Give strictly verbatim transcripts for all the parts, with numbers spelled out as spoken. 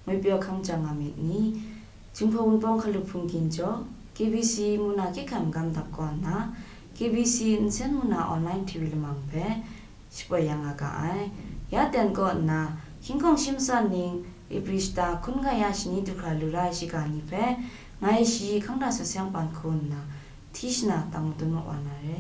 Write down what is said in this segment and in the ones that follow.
ngwi pyaw hkang chyang nga myit ni? Jinghpaw Wunpawng Hkalup Hpung Ginjaw, K B C mung na hkye hkrang magam dap kaw nna, K B C nsen mung na online T V lamang hpe shapoi yang nga ga ai. Ya ten kaw nna, hkying hkawng shi matsat ning, April shata hkun gaya shani du hkra lu la ai shiga ni hpe, ngai shi hkang da sut seng pan hku nna, hti shana tang matun ma wa na re.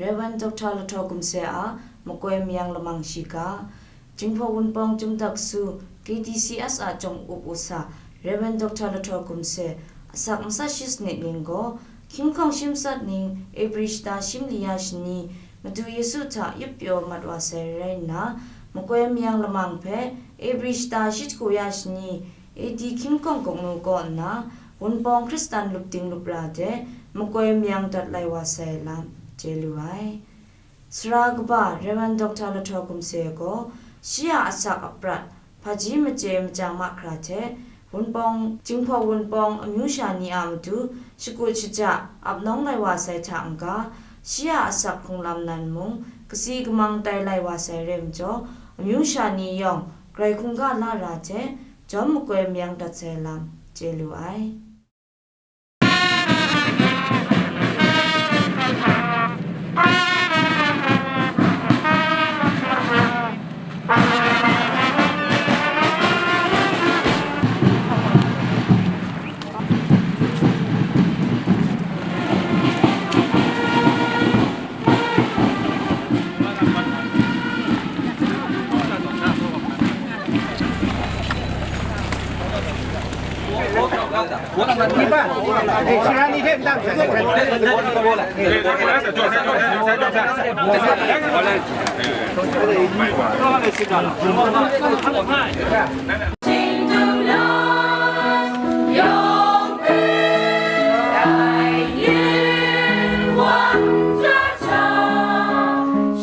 Rev. Doctor Lahtaw Gumse a makoi mayang lamang shiga, Jinghpaw Wunpawng Chyum Dak Su K T C S a chyawm up u sa, Rev. Doctor Lahtaw Gumse, asak matsat shi sanit ning gaw, hkying hkawng shi matsat ning, April shata shi mali ya shani, Madu Yesu hta yup pyaw mat wa sai rai nna, makoi mayang lamang hpe, April shata shi hku ya shani, A D hkying hkawng kawng nu kaw nna, Wunpawng Hkristan lup ting lup ra de makoi mayang dat lai wa sai lam chye lu ai. Sara kaba Rev. Doctor Lahtaw Gumse gaw, shi a asak aprat, hpaji machye machyang mahkra hte, Wunpawng, Jinghpaw Wunpawng amyu sha ni a matu shakut shaja ap nawng lai wa sai hta n-ga, shi a asak hkrung lam nan mung, kasi kamang tai lai wa sai re majaw, amyu sha ni yawng grai hkungga la ra hte, jawm makoi mayang dat sai lam chye lu ai.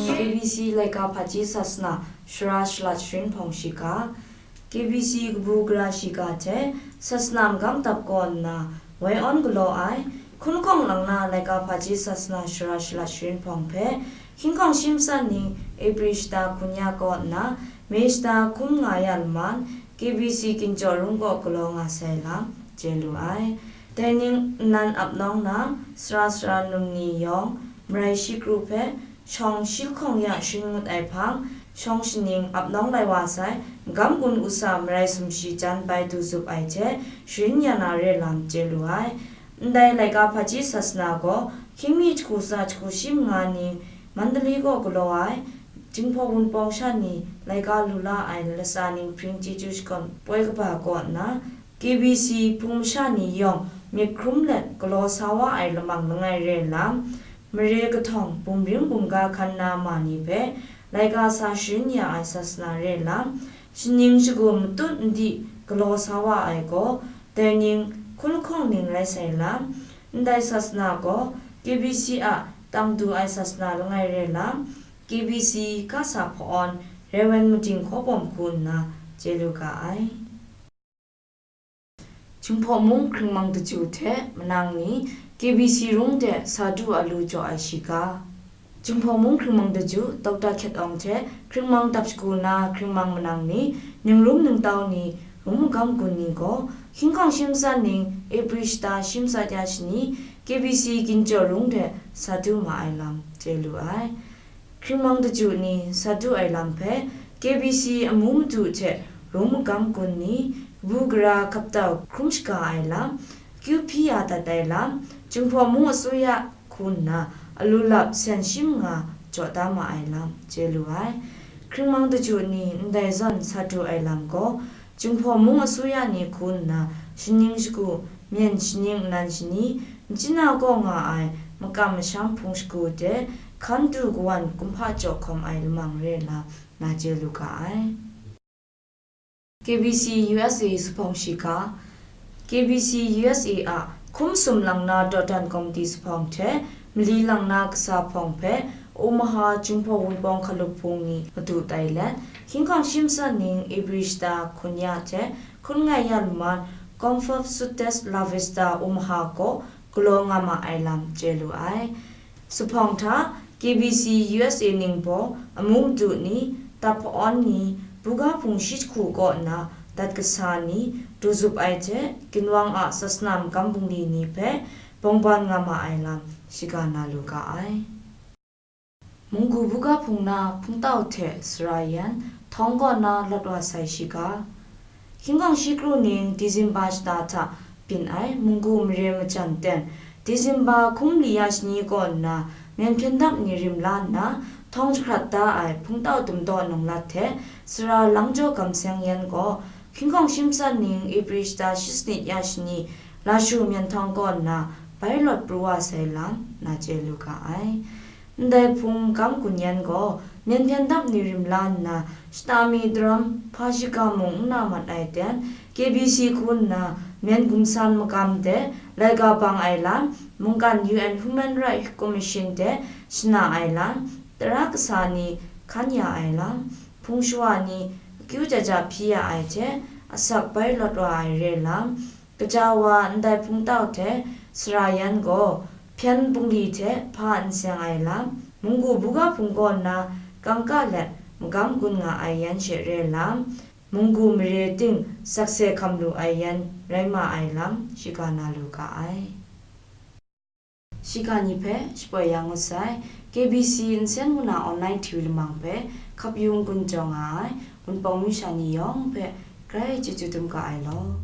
K B C laika hpaji sasana shara shalat sharin hpawng shiga, K B C kabu gara shiga hte sasana magam dap kaw nna woi awn galaw ai, hkun hkawng lang na laika hpaji sasana shara shalat sharin hpawng hpe, hkying hkawng shi matsat ning April shata hkun ya kaw nna, May shata hkun nga ya laman, K B C Ginjaw Rung kaw galaw nga sai lam chye lu ai. Dai ning nnan ap nawng na, sara sara num ni yawng, marai shi kru hpe, shawng shi lahkawng ya sharin ngut ai hpang, shawng shaning ap nawng lai wa sai, magam gun u sa marai sumshi jan bai du zup ai hte, sharin ya na re lam chye lu ai. Ndai laika hpaji sasana gaw, hkying mi jahku tsa jahku shi manga ni Mandali kaw galaw ai, Jinghpaw Wunpawng sha ni laika lu la ai latsa ning hpring chyeju shakawn poi kaba kaw nna, K B C hpung masha ni yawng myit hkrum let galaw sa wa ai lamang langai re lam, mare kahtawng bumring bumga hkan na ma ni hpe laika sa sharin ya ai sasana re lam, shaning shagu matut madi galaw sa wa ai gaw, dai ning hkun lahkawng ning rai sai lam, ndai sasana gaw K B C a tang du ai sasana langai re lam, K B C kasa hpa-awn Rev. Mading Hkawbawm hku nna chye lu ga ai. Jinghpaw mung hkringmang daju hte manang ni K B C rung de sa du a lu jaw ai shiga. Jinghpaw mung hkringmang daju, Doctor Hkyet Awng hte hkringmang dap shagu na hkringmang manang ni, ningrum ningtau ni, rung magam gun ni gaw, hkying hkawng shi matsat ning, April shata shi matsat ya shani, K B C Ginjaw Rung de sa du ma ai lam chye lu ai. Hkringmang daju ni sa du ai lam hpe, K B C amu madu hte rung magam gun ni, kabu gara hkaptau hkrum shaga ai lam, akyu hpyi ya dat ai lam, Jinghpaw mung asuya hku nna, alu lap sen shi manga jaw da ma ai lam chye lu ai. Hkringmang daju ni ndai zawn sa du ai lam gaw, Jinghpaw mung asuya ni hku nna, shaning shagu, myen shaning nnan shani, machyin a kaw nga ai makam masham hpung shagu de, hkan du kawan kumhpa jaw hkawm ai lamang re lam na chye lu ga ai. K B C U S A zuphpawng shiga. K B C U S A a hkum sum lang na dawdan komiti zuphpawng hte mali lang na kasa hpawng hpe Omaha Jinghpaw Wunpawng Hkalup Hpung ni madu tai let, hkying hkawng shi matsat ning April shata hkun ya hte hkun ngai ya laman, Comfort Suites La Vista Omaha kaw galaw nga ma ai lam chye lu ai. Zuphpawng hta K B C U S A ningbaw amu madu ni, Tapawn ni, buga hpung shi jahku kaw nna dat kasa ni, du zup ai hte, ginwang a sasana magam bungli ni hpe bawngban nga ma ai lam shiga na lu ga ai. Munggu buga hpung na hpungtau hte sara yan, htawng kaw na lawt wa sai shiga. Hkying hkawng shi kru ning Disemba shata hta byin ai munggu mare majan ten, Disemba hkum li ya shani kaw nna, myen hpyen dap ni rim la nna, htawng jahkrat da ai hpungtau dum daw nang lat hte, sara lang jaw gam seng yan gaw, hkying hkawng shi matsat ning Epril shata shi sanit ya shani, Lashu myen htawng kaw nna, bai lawt pru wa sai lam, na chye lu ga ai. Ndai hpung magam gun yan gaw, myen hpyen dap ni rim la nna, shata mi daram hpa shiga mung n na mat ai ten, K B C hku nna, myen gumsan magam de, laika bang ai lam, mungkan U N Human Rights Commission de, shana ai lam, tara kasa ni hkan ya ai lam, hpung shawa ni akyu ja ja hpyi ya ai hte, asak bai lawt wa ai re lam, kaja wa ndai hpungtau hte sara yan gaw, hpyen bungli hte hpa n seng ai lam, munggu buga hpung kaw nna kangka let magam gun nga ai yan she re lam, munggu mare ting sakse hkam lu ai yan rai ma ai lam, shiga na lu ga ai. Shiga ni hpe shapoi ya ngut sai, K B C nsen ngu na online T V lamang hpe hkap yu n-gun jaw nga ai Wunpawng masha ni yawng hpe grai chyeju dum ga ai law.